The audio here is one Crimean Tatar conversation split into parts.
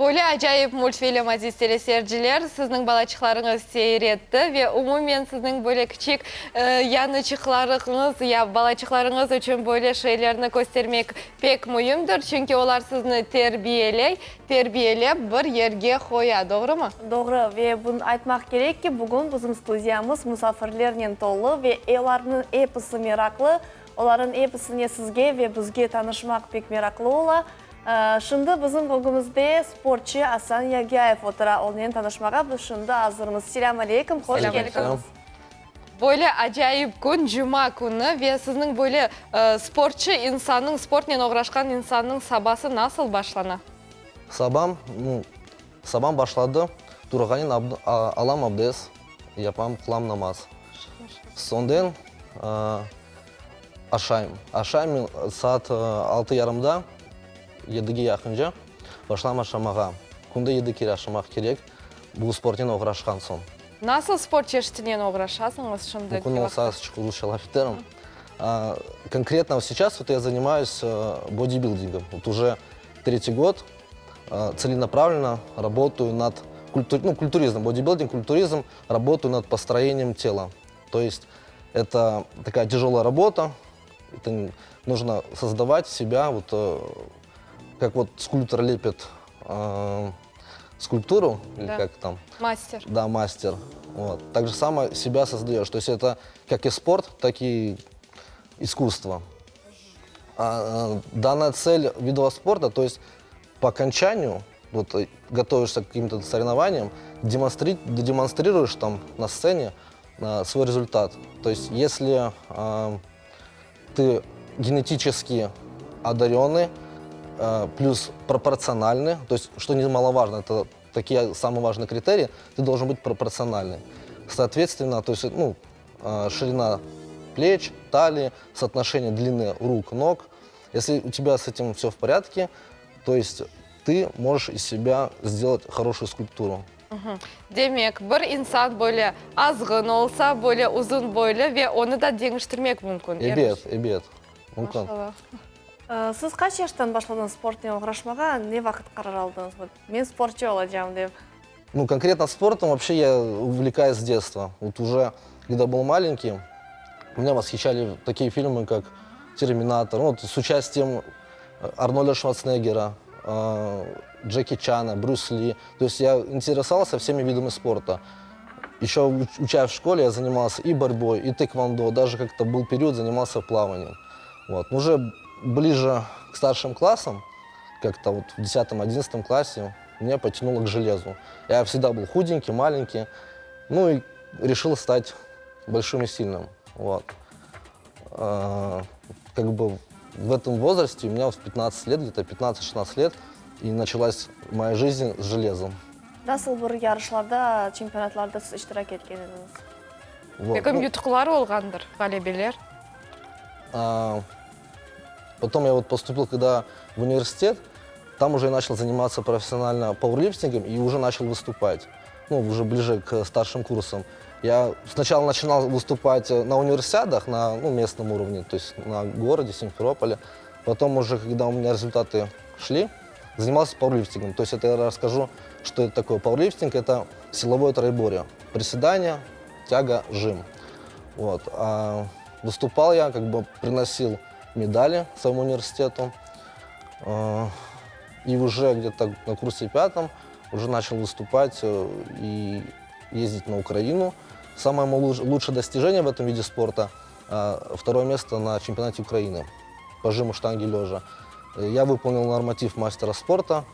Böyle acayip multfilm, aziz teleseyirciler, sizniñ balaçıqlarıñız seyir etti ve umumen sizniñ böyle kiçik yanıçıqlarıñız ya balaçıqlarıñız içün böyle şeylerni köstermek pek müimdir, çünki olar sizni terbiyeley, terbiyelep bir yerge qoya, doğrumı? Doğru, ve bunı aytmaq kerek ki, bugün bizim studiyamız musafirlernen tolu ve olarnıñ episi meraqlı, olarnıñ episine sizge ve bizge tanışmaq pek meraqlı ola. Şimdi bizim ögümizde sportçı Asan Yagyayev otura, onen tanışmağa biz şimdi azırmız. Selâm aleyküm, hoş keldiñiz. Böyle acayip kün, cuma künü ve sizniñ böyle sportçı insannıñ, sportnen oğraşqan insannıñ sabası nasıl başlana? Sabam, sabam başladı, turğanen alam abdes, yapam, qılam namaz. Soñden Aşayım. Aşayım men saat altı yarımda, yedige yaqınca başlayım aşamağa. Künde yedi kere aşamaq kerek, bu sportnen oğraşqan soñ. Nasıl sport çeşitinen oğraşasıñız şimdiki Mümkün olsa azıçıq rusça laf eterim. Konkretno сейчас вот я занимаюсь бодибилдингом. Вот уже третий год целенаправленно работаю над ну, культуризмом, бодибилдинг, культуризм, работаю над построением тела. То есть это такая тяжелая работа, это нужно создавать себя, вот э, как вот скульптор лепит э, скульптуру, или Да. как там, Мастер. да, мастер. Вот. Так же самое себя создаешь. То есть это как и спорт, так и искусство. А, э, данная цель видового спорта, то есть по окончанию, вот э, готовишься к каким-то соревнованиям, демонстри- демонстрируешь там на сцене свой результат. То есть если ты генетически одаренный, плюс пропорциональный, то есть, что немаловажно, это такие самые важные критерии, ты должен быть пропорциональный. Соответственно, то есть, ну, ширина плеч, талии, соотношение длины рук, ног. Если у тебя с этим все в порядке, то есть ты можешь из себя сделать хорошую скульптуру. Demek, bir insan böyle azğın olsa, böyle uzun boylu ve onı da deñiştirmek mümkün. Ebet, ebet, mümkün. Maşallah. Siz qaç yaştan başladıñız sportnen oğraşmağa, ne vaqıt qarar aldıñız, men sportçı olacağım dep? Ну, конкретно спортом вообще я увлекаюсь с детства. Вот уже, когда был маленький, меня восхищали такие фильмы, как «Терминатор», ну, вот с участием Арнольда Шварценеггера, Джеки Чана, Брюс Ли. То есть я интересовался всеми видами спорта. Еще учась в школе, я занимался и борьбой, и тэквондо, даже как-то был период, занимался плаванием. Вот. Но уже ближе к старшим классам, как-то вот в 10-11 классе, меня потянуло к железу. Я всегда был худенький, маленький, ну и решил стать большим и сильным. Вот. А, как бы в этом возрасте, у меня вот в 15 лет, где-то 15-16 лет, и началась моя жизнь с железом. Nasıl bir yarışlarda, çempionatlarda siz iştirak etken ediñiz? Вот. Belkim Ну, yutuqlar olğandır, ğalebeler? А, потом я вот поступил, когда в университет, там уже я начал заниматься профессионально пауэрлифтингом и уже начал выступать. Ну, уже ближе к старшим курсам. Я сначала начинал выступать на универсиадах, на ну, местном уровне, то есть на городе Симферополе. Потом уже, когда у меня результаты шли, занимался пауэрлифтингом. То есть это я расскажу, что это такое. Пауэрлифтинг – это силовое троеборье. Приседание, тяга, жим. Вот. А выступал я, как бы приносил медали своему университету. И уже где-то на курсе пятом уже начал выступать и ездить на Украину. Самое мое лучшее достижение в этом виде спорта – второе место на чемпионате Украины по жиму штанги лежа. Я выполнил норматив мастера спорта,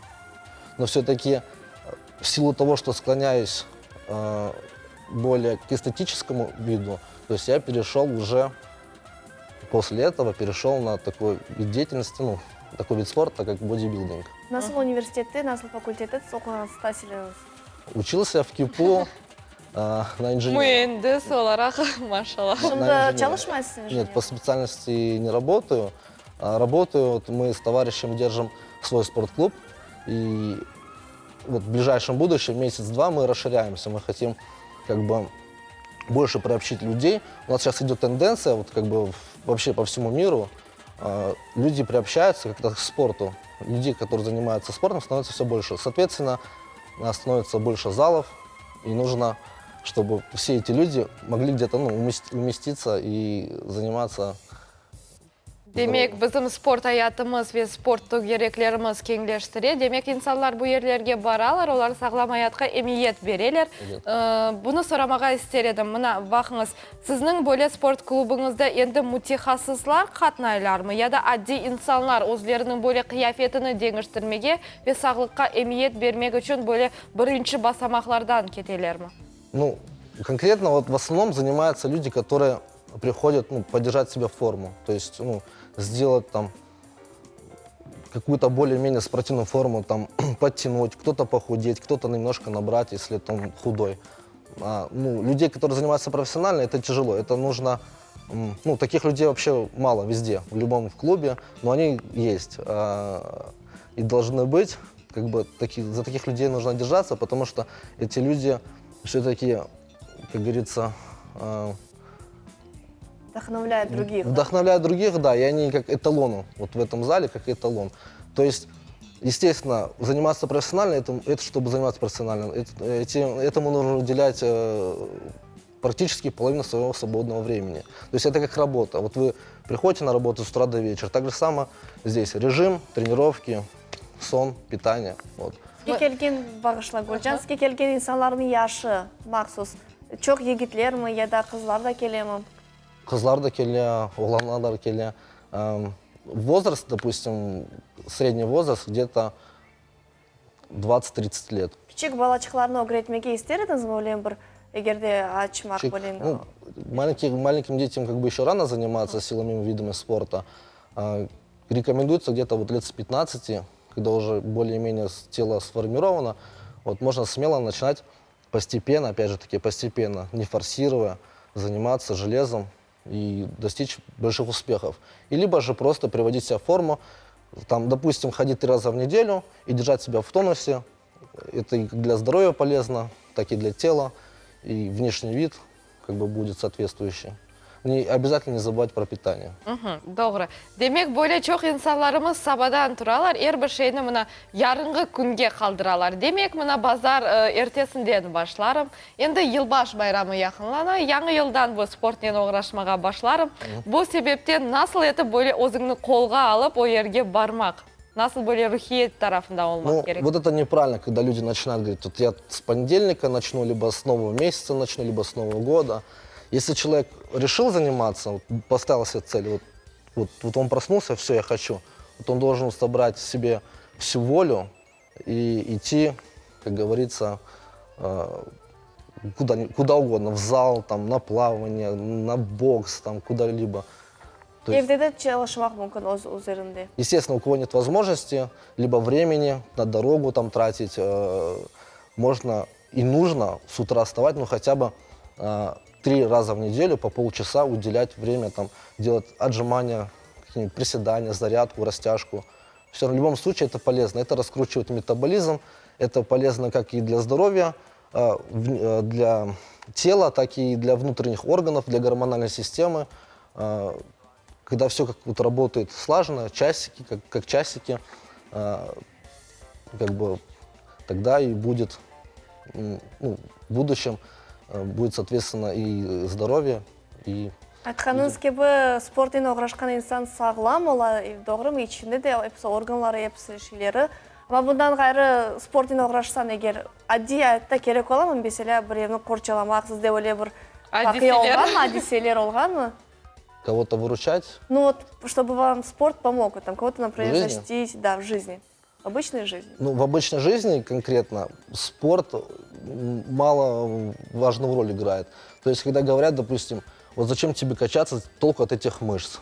но все-таки в силу того, что склоняюсь более к эстетическому виду, то есть я перешел уже после этого перешел на такой вид деятельности, ну, такой вид спорта, как бодибилдинг. Nasıl universitette, nasıl fakültette siz oquğansız, tasiliñiz? Учился в КИПУ на инженера. Müendis olaraq, maşallah. Şimdi инженера. çalışmaysız injener? Нет, по специальности не работаю. А, Работаю, вот мы с товарищем держим свой спортклуб. И вот в ближайшем будущем, месяц-два, мы расширяемся. Мы хотим как бы больше приобщить людей. У нас сейчас идет тенденция, вот как бы вообще по всему миру. Люди приобщаются как-то к спорту. Людей, которые занимаются спортом, становится все больше. Соответственно, становится больше залов, и нужно, чтобы все эти люди могли где-то ну, уместиться и заниматься. Demek, bizim sport ayatımız ve sport tögereklerimiz keñleştire. Demek, insanlar bu yerlerge baralar, olar sağlam ayatqa emiyet bereler. Bunı soramağa ister edim. Mına, baqıñız, sizniñ böyle sport klubıñızda endi mütehassıslar qatnaylarmı ya da adiy insanlar özleriniñ böyle qıyafetini deñiştirmege ve sağlıqqa emiyet bermek içün böyle birinci basamaqlardan ketelermi? Nu, konkretно вот в основном занимаются люди, которые приходят, ну, поддержать себя в форму. То есть, ну, сделать там какую-то более-менее спортивную форму, там, подтянуть, кто-то похудеть, кто-то немножко набрать, если там худой. А, ну, людей, которые занимаются профессионально, это тяжело. Это нужно, ну, таких людей вообще мало везде, в любом клубе, но они есть. А, и должны быть, как бы, таки, за таких людей нужно держаться, потому что эти люди все-таки, как говорится, а, Вдохновляют других. Вдохновляют других, да, и они как эталону, вот в этом зале как эталон. То есть, естественно, заниматься профессионально, это, это чтобы заниматься профессионально, это, эти, этому нужно уделять э, практически половину своего свободного времени. То есть это как работа. Вот вы приходите на работу с утра до вечера. Так же само здесь режим, тренировки, сон, питание. Вот. Sizge kelgen, bağışla, Gülcan, sizge kelgen insanlarnıñ yaşı mahsus çoq yigitlermi ya da qızlar da kelemi? Qızlar da kele, oğlanlar da kele. Возраст, допустим, средний возраст где-то 20-30 лет. Kiçik balaçıqlarnı ögretmege ister ediñizmi, öyle bir, eger de açmaq böyle? Ну, маленьким, маленьким детям как бы еще рано заниматься силовыми видами спорта. А, рекомендуется где-то вот лет с 15, когда уже более-менее тело сформировано, вот можно смело начинать постепенно, опять же таки постепенно, не форсируя, заниматься железом и достичь больших успехов. И либо же просто приводить себя в форму, там, допустим, ходить три раза в неделю и держать себя в тонусе. Это и для здоровья полезно, так и для тела, и внешний вид как бы будет соответствующий. Не, обязательно не забывать про питание. Doğru. Demek, böyle çoq insanlarımız sabadan turalar, er bir şeyni mına yarınğı künge qaldıralar. Demek, mına bazar ertesinden başlarım. Endi yılbaş bayramı yaqınlana, yañı yıldan bu sportnen oğraşmağa başlarım. Bu sebepten nasıl etip böyle özüñni qolğa alıp o yerge barmaq? Nasıl böyle ruhiyet tarafında olmaq Ну, kerek? вот это неправильно, когда люди начинают говорить, вот я с понедельника начну, либо с нового месяца начну, либо с Нового года. Если человек решил заниматься, вот, поставил себе цель, вот, вот, вот он проснулся, все, я хочу, вот он должен собрать в себе всю волю и идти, как говорится, э, куда, куда угодно, в зал, там, на плавание, на бокс, там, куда-либо. То есть, Evde de çalışmaq mümkün öz üzerinde. Естественно, у кого нет возможности, либо времени на дорогу там тратить, э, можно и нужно с утра вставать, ну хотя бы э, три раза в неделю по полчаса уделять время, там, делать отжимания, какие-нибудь приседания, зарядку, растяжку. Все, в любом случае это полезно. Это раскручивает метаболизм, это полезно как и для здоровья, э, э, для тела, так и для внутренних органов, для гормональной системы. Э, когда все как вот работает слаженно, часики, как, как часики, как бы тогда и будет, ну, в будущем будет, соответственно, и здоровье, и Aytqanıñız kibi, sportnen oğraşqan insan sağlam ola, doğrumı? İçinde de episi organları, episi şeyleri. Amma bundan ğayrı, sportnen oğraşsañ eger, adiy ayatta kerek olamı, meselâ, birevni qorçalamaq, sizde öyle bir vaqia Adiseler. olğanmı, adiseler olğanmı? Кого-то выручать? Ну вот, чтобы вам спорт помог, вот там кого-то, например, В жизни? защитить, да, в жизни, в обычной жизни. Ну, в обычной жизни конкретно спорт мало важную роль играет. То есть, когда говорят, допустим, вот зачем тебе качаться, толку от этих мышц?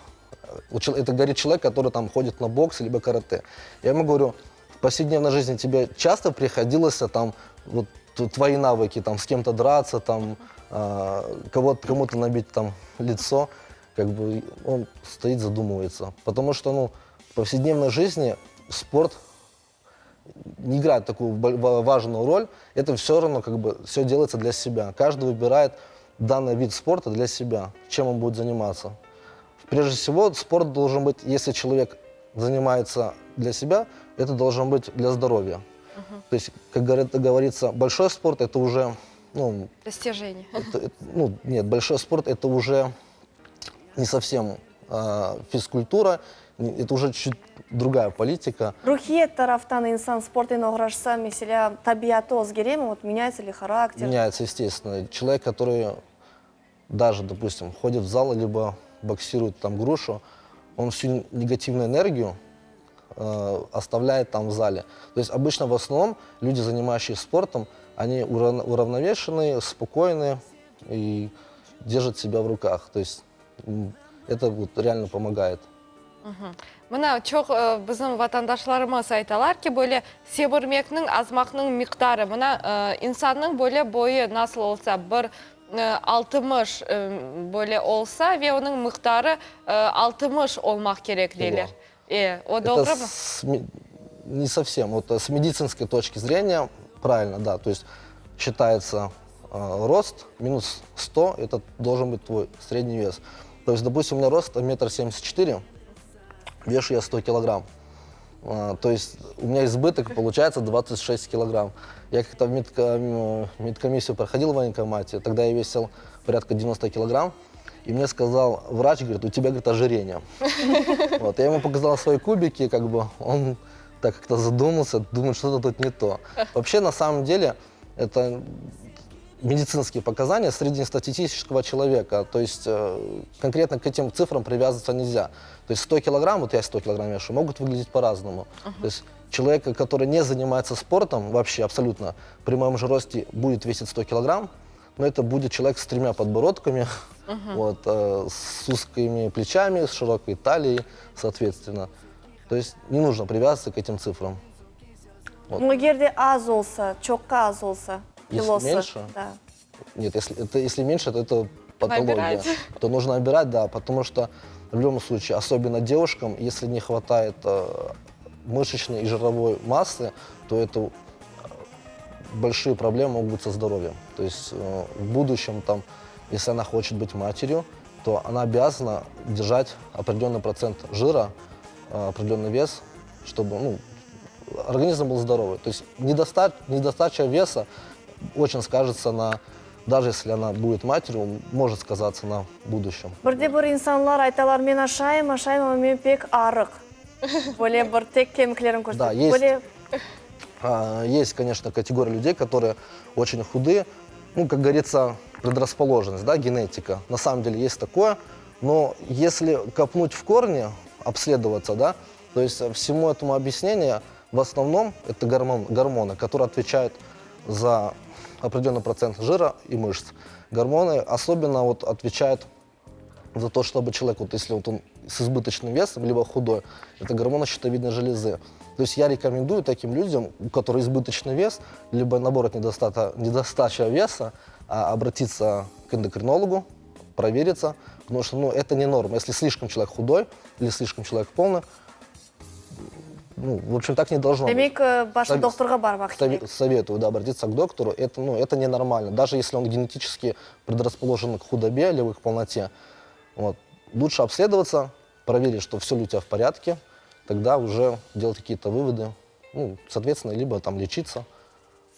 Это говорит человек, который там ходит на бокс либо карате. Я ему говорю, в повседневной жизни тебе часто приходилось там вот твои навыки, там с кем-то драться, там э, кого-то, кому-то набить там лицо, как бы он стоит, задумывается. Потому что, ну, в повседневной жизни спорт не играет такую важную роль, это все равно как бы все делается для себя. Каждый выбирает данный вид спорта для себя, чем он будет заниматься. Прежде всего, спорт должен быть, если человек занимается для себя, это должен быть для здоровья. То есть, как говорит, говорится, большой спорт это уже, ну, Достижение. это, это, ну, нет, большой спорт это уже не совсем э, физкультура, не- это уже чуть другая политика. Ruhiyet taraftan insan sportnen oğraşsa, meselâ, tabiatı özgeremi, вот меняется ли характер? Меняется, естественно. Человек, который даже, допустим, ходит в зал, либо боксирует там грушу, он всю негативную энергию э, оставляет там в зале. То есть обычно в основном люди, занимающиеся спортом, они уравновешенные, спокойные и держат себя в руках. То есть м, это вот реально помогает. Mına, çoq bizim vatandaşlarımız aytalar ki, böyle semirmekniñ, azmaqnıñ miqdarı, mına, insannıñ böyle boyu nasıl olsa, bir 60 böyle olsa ve onıñ miqdarı 60 olmaq kerek, deyler. E, o doğrumı? Не совсем. Вот с медицинской точки зрения правильно, да. То есть считается рост минус 100, это должен быть твой средний вес. То есть, допустим, у меня рост метр 74, вешу я 100 килограмм. А, То есть у меня избыток получается 26 килограмм. Я как-то в медко- медкомиссию проходил в военкомате, тогда я весил порядка 90 килограмм. И мне сказал врач, говорит, у тебя, говорит, ожирение. Вот, я ему показал свои кубики, как бы он так как-то задумался, думает, что-то тут не то. Вообще, на самом деле, это медицинские показания среднестатистического человека. То есть э, конкретно к этим цифрам привязываться нельзя. То есть 100 килограмм, вот я 100 килограмм вешу, могут выглядеть по-разному. То есть человека, который не занимается спортом вообще абсолютно, при моем же росте будет весить 100 килограмм, но это будет человек с тремя подбородками, вот, э, с узкими плечами, с широкой талией, соответственно. То есть не нужно привязываться к этим цифрам. Вот. Eger de az olsa, çoqqa az olsa, Если kilosı. меньше? Да. Нет, если, это, если меньше, то это патология. Набирать. То нужно набирать, да, потому что в любом случае, особенно девушкам, если не хватает э, мышечной и жировой массы, то это э, большие проблемы могут быть со здоровьем. То есть э, в будущем, там, если она хочет быть матерью, то она обязана держать определенный процент жира, э, определенный вес, чтобы ну, организм был здоровый. То есть недоста- недостача веса очень скажется на, даже если она будет матерью, может сказаться на будущем. Bir de bir insanlar aytalar, men aşayım, aşayım, amma men pek arıq. Böyle bir tek kemiklerim körsetip. Да, есть. Böyle А, Есть, конечно, категория людей, которые очень худые. Ну, как говорится, предрасположенность, да, генетика. На самом деле есть такое. Но если копнуть в корне, обследоваться, да, то есть э, всему этому объяснение в основном это гормон, гормоны, которые отвечают за определенный процент жира и мышц. Гормоны особенно вот отвечают за то, чтобы человек, вот если вот он с избыточным весом, либо худой, это гормоны щитовидной железы. То есть я рекомендую таким людям, у которых избыточный вес, либо наоборот недостата, недостача веса, а, обратиться к эндокринологу, провериться, потому что ну, это не норма. Если слишком человек худой или слишком человек полный, ну, в общем, так не должно быть. Demek, başta Совет- doktorğa barmaq Сове- kerek. Советую, да, обратиться к доктору. Это, ну, это ненормально. Даже если он генетически предрасположен к худобе или к полноте. Вот. Лучше обследоваться, проверить, что все ли у тебя в порядке, тогда уже делать какие-то выводы, ну, соответственно, либо там лечиться.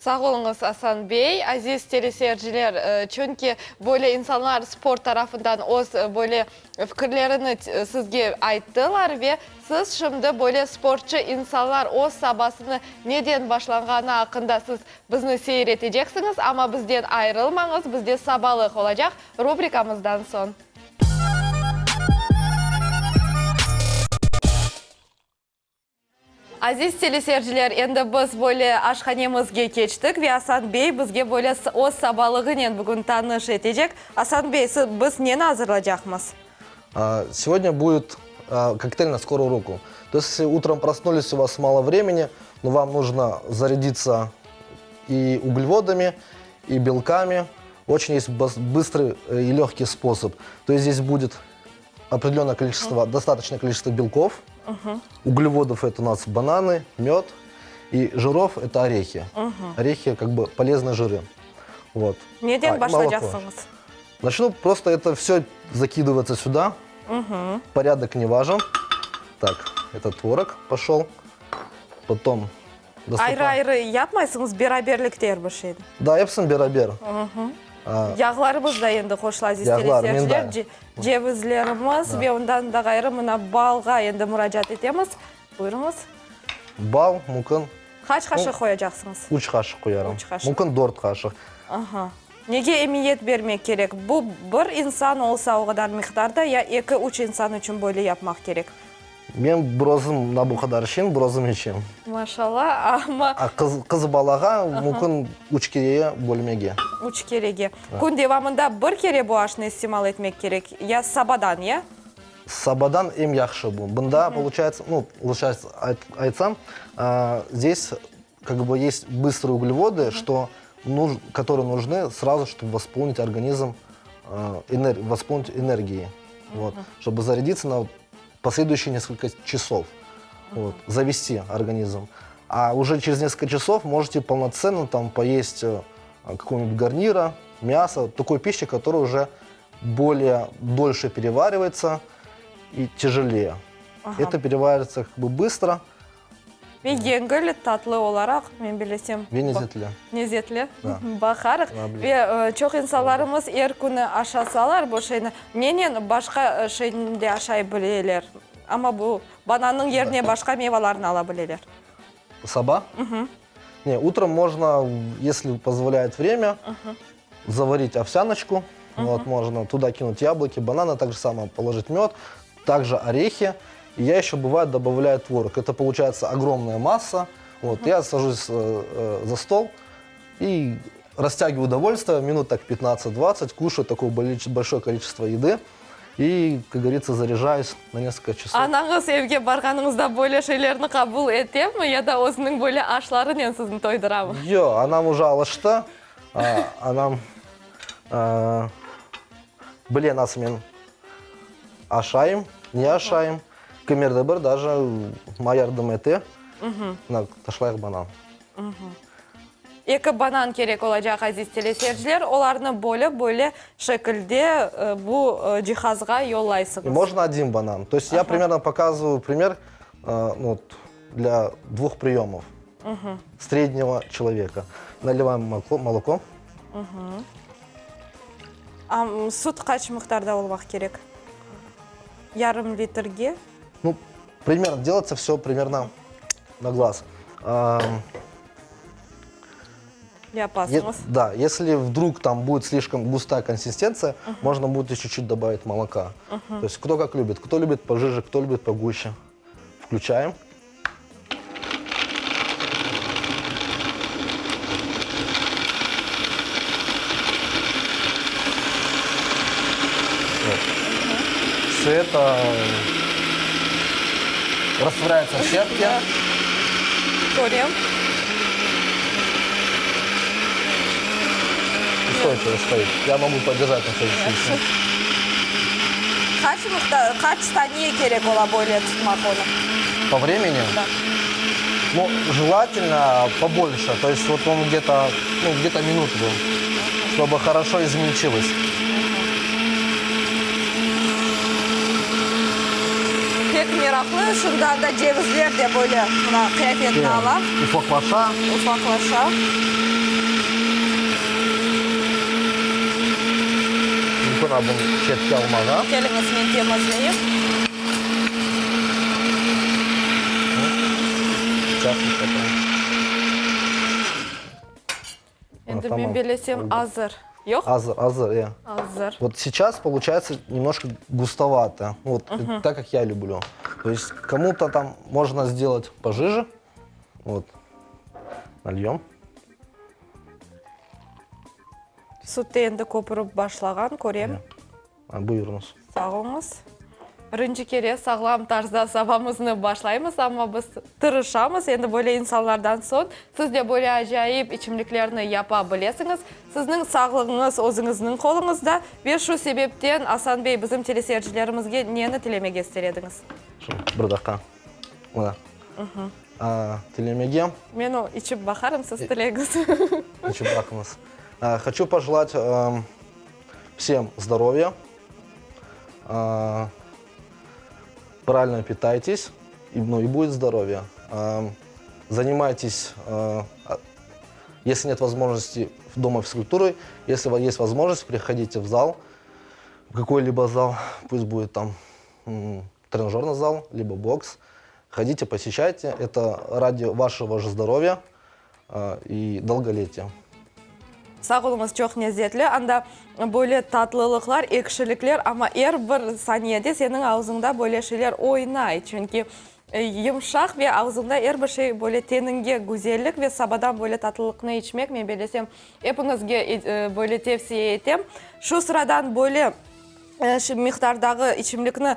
Sağ oluñız, Asan bey. Aziz teleseyirciler, çünki böyle insanlar sport tarafından öz böyle fikirlerini sizge ayttılar ve siz şimdi böyle sportçı insanlar öz sabasını neden başlanğanı aqqında siz bizni seyir eteceksiñiz, amma bizden ayırılmañız, bizde sabalıq olacaq rubrikamızdan soñ. Aziz teleseyirciler, endi biz böyle aşhanemizge keçtik ve Asan bey bizge böyle öz sabalığınen bugün tanış etecek. Asan bey, biz neni azırlacaqmız? Сегодня будет коктейль на скорую руку. То есть, если утром проснулись, у вас мало времени, но вам нужно зарядиться и углеводами, и белками. Очень есть быстрый и легкий способ. То есть здесь будет определенное количество, достаточное количество белков, углеводов это у нас бананы, мед, и жиров это орехи. Орехи как бы полезные жиры. Вот. Neden А, и молоко. başlaycaqsıñız? Начну просто это все закидываться сюда. Порядок не важен. Так, это творог пошел. Потом Ayrı-ayrı yapmaysıñız, beraberlikte er bir şeyni. Da, epsini beraber. Yağlarımız da endi qoşula, aziz teleseyirciler, cevizlerimiz ve ondan da ğayrı mına balğa endi muracaat etemiz. Buyurıñız. Bal mümkün. Qaç qaşıq qoyacaqsıñız? Üç qaşıq qoyarım. Üç qaşıq. Mümkün dört qaşıq. Aha. Nege emiyet bermek kerek? Bu bir insan olsa o qadar miqdarda ya eki, üç insan içün böyle yapmaq kerek? Men bir özüm na bu qadar içem, bir özüm içem. Maşallah, amma. A qız, qız balağa mümkün üç kereye bölmege. Üç kerege. Kün devamında bir kere bu aşnı istimal etmek kerek, ya sabadan, ya? Sabadan eñ yahşı bu. Bunda, получается, ну, получается, aytsam, здесь как бы есть быстрые углеводы, что которые нужны сразу, чтобы восполнить организм, восполнить энергией, вот, чтобы зарядиться на последующие несколько часов, вот, завести организм. А уже через несколько часов можете полноценно там поесть какого-нибудь гарнира, мясо, такой пищи, которая уже более дольше переваривается и тяжелее. Ага. Это переваривается как бы быстро. Ve yengil, tatlı olaraq, men bilesem. Ve nezetli. Nezetli. Baqarıq. Ve çoq insanlarımız er künü aşasalar bu şeyni, nenen başqa şeyni de aşay bileler? Amma bu banannıñ yerine başqa mevalarnı ala bileler. Saba? Ne, утром можно, если позволяет время, заварить овсяночку. Вот, можно туда кинуть яблоки, бананы, так же самое положить мед, также орехи. И я еще, бывает, добавляю творог. Это получается огромная масса. Вот, я сажусь э, э, за стол и растягиваю удовольствие, минут так 15-20, кушаю такое большое количество еды и, как говорится, заряжаюсь на несколько часов. Anañız evge barğanıñızda böyle şeylerni qabul etemi ya da özüniñ böyle aşlarınen sizni toydıramı? Yoq, anam уже alıştı. Anam bile nasıl men aşayım, ne aşayım. Kimerde bir daje maña yardım ete. Mına, taşlayıq banan. Eki banan kerek olacaq, aziz teleseyirciler. Olarnı bölip, böyle şekilde bu cihazğa yollaysıñız. Можно один банан. То есть я примерно показываю пример, ну, вот, для двух приемов среднего человека. Наливаем молоко. Süt qaç miqdarda olmaq kerek? Yarım litrge? Ну, примерно, делается все примерно на глаз. Yapasıñız. Да, если вдруг там будет слишком густая консистенция, можно будет еще чуть-чуть добавить молока. То есть кто как любит. Кто любит пожиже, кто любит погуще. Включаем. Вот. Все это растворяется в сетке. Körem. Устойчиво стоит. Я могу подержать на всякий случай. Qaç miqdar, qaç saniye kerek ola böyle tutmaq onı? По времени? Да. Ну, желательно побольше. То есть вот он где-то, ну, где-то минуту, чтобы хорошо измельчилось. Pek meraqlı. Şundan da cevizler de böyle mına qıyafetini ala. Ufaqlaşa. Ufaqlaşa. Mümkün bunı çetke almağa. Keliñiz, men temizleyim. Endi men belesem azır. Yoq? Azır, azır, e. Azır. Вот сейчас получается немножко густовато. Вот так, как я люблю. То есть кому-то там можно сделать пожиже. Вот. Нальем. Süt endi köpürip başlağan, körem. Buyurıñız. Sağ oluñız. Birinci kere sağlam tarzda sabamıznı başlaymız, amma biz tırışamız. Endi böyle insanlardan soñ siz de böyle acayip içimliklerni yapa bilesiñiz. Sizniñ sağlığıñız özüñizniñ qoluñızda ve şu sebepten, Asan bey, bizim teleseyircilerimizge neni tilemege ister ediñiz? Şu, bir daqqa. Mına. Tilemege. Men o içip baqarım, siz tileñiz. İçip baqıñız. Хочу пожелать всем здоровья. Правильно питайтесь, и, ну, и будет здоровье. Занимайтесь, если нет возможности дома физкультурой, если есть возможность, приходите в зал, в какой-либо зал, пусть будет там тренажерный зал, либо бокс. Ходите, посещайте, это ради вашего же здоровья и долголетия. Sağ oluñız, çoq lezetli. Anda böyle tatlılıqlar, ekşilikler, amma er bir saniyede seniñ ağzıñda böyle şeyler oynay. Çünki yımşaq ve ağzıñda er bir şey böyle teniñge güzellik ve sabadan böyle tatlılıqnı içmek, men bellesem, epiñizge böyle tevsiye etem. Şu sıradan böyle miqdardağı içimlikni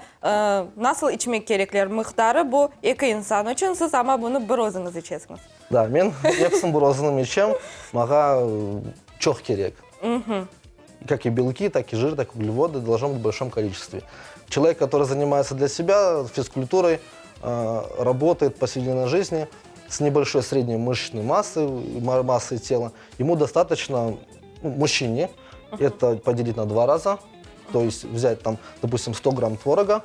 nasıl içmek kerekler? Miqdarı bu eki insan içün, siz amma bunı bir özüñiz içesiñiz. Da, men epsini bir özünim içem, mağa çoq kerek. Как и белки, так и жир, так и углеводы должно быть в большом количестве. Человек, который занимается для себя физкультурой, работает в повседневной жизни с небольшой средней мышечной массой, массой тела, ему достаточно, ну, мужчине, это поделить на два раза, то есть взять там, допустим, 100 грамм творога,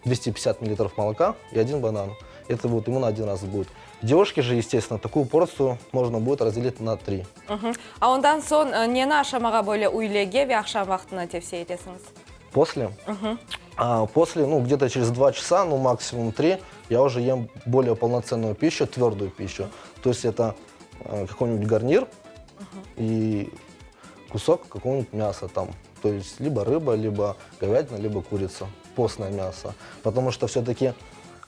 250 миллилитров молока и один банан. Это вот ему на один раз будет. Девушке же, естественно, такую порцию можно будет разделить на три. A ondan soñ neni aşamağa böyle üylege ve aqşam vaqtına tevsiye etesiñiz? После? А, после, ну, где-то через два часа, ну, максимум три, я уже ем более полноценную пищу, твердую пищу. То есть это какой-нибудь гарнир и кусок какого-нибудь мяса там. То есть либо рыба, либо говядина, либо курица. Постное мясо. Потому что все-таки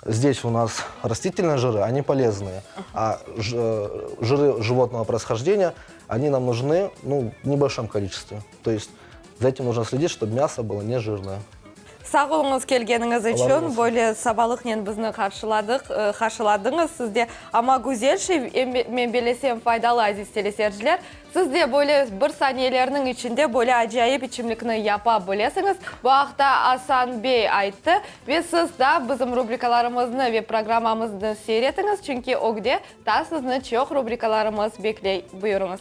здесь у нас растительные жиры, они полезные. А жиры животного происхождения, они нам нужны ну, в небольшом количестве. То есть за этим нужно следить, чтобы мясо было не жирное. Sağ oluñız kelgeniñiz Allah içün. razı olsun. Böyle sabalıqnen bizni qarşıladıq, qarşıladıñız siz de. Amma güzel şey, em, men bellesem, faydalı, aziz teleseyirciler. Siz de böyle bir saniyelerniñ içinde böyle acayip içimlikni yapa bilesiñiz. Bu aqta Asan bey ayttı. Ve siz da bizim rubrikalarımıznı ve programmamıznı seyir etiñiz, çünki ögde daa sizni çoq rubrikalarımız bekley. Buyurıñız.